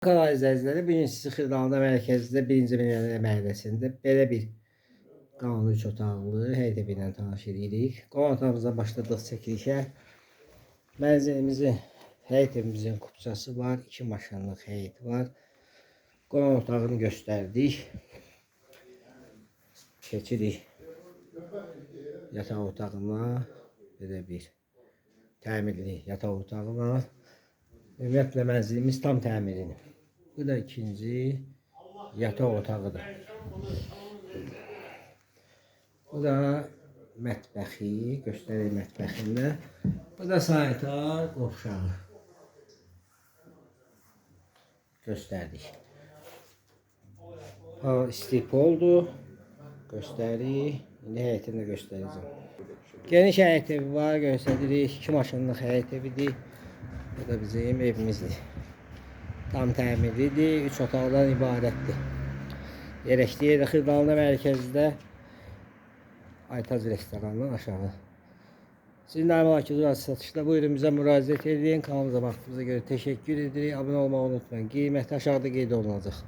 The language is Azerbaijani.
Kanal izləyiciləri, bu gün sizi Xırdalanda mərkəzdə 1-ci Minələr məhəlləsində belə bir qanuni üç otaqlı həyət evi ilə tanış edirik. Qonaq otağımızdan başladıq çəkilişə. Mənzilimizin, həyət evimizin kupçası var, 2 maşınlıq həyəti var. Qonaq otağını göstərdik. Keçirik yataq otağına. Belə bir təmirli yataq otağı var. Ümumiyyətlə mənzilimiz tam təmirli. Bu da ikinci yataq otağıdır. Bu da mətbəxi, göstərir mətbəxində. Bu da sanitar qovşağı. Göstərdik. Ha, istipoldur. Göstərik. İndi həyətini də göstərəcəm. Geniş həyət evi var, göstəririk. 2 maşınlıq həyət evidir. Bu da bizim evimizdir. Tam təmirlidir, 3 otaqdan ibarətdir. Yerləşdiyi yerdə Xırdalanda mərkəzdə Aytaz restoranından aşağı. Sizin əmlakınız var satışda. Buyurun bizə müraciət edin. Kanalımıza baxdığınıza görə təşəkkür edirik. Abunə olmağı unutmayın. Qiyməti aşağıda qeyd olunacaq.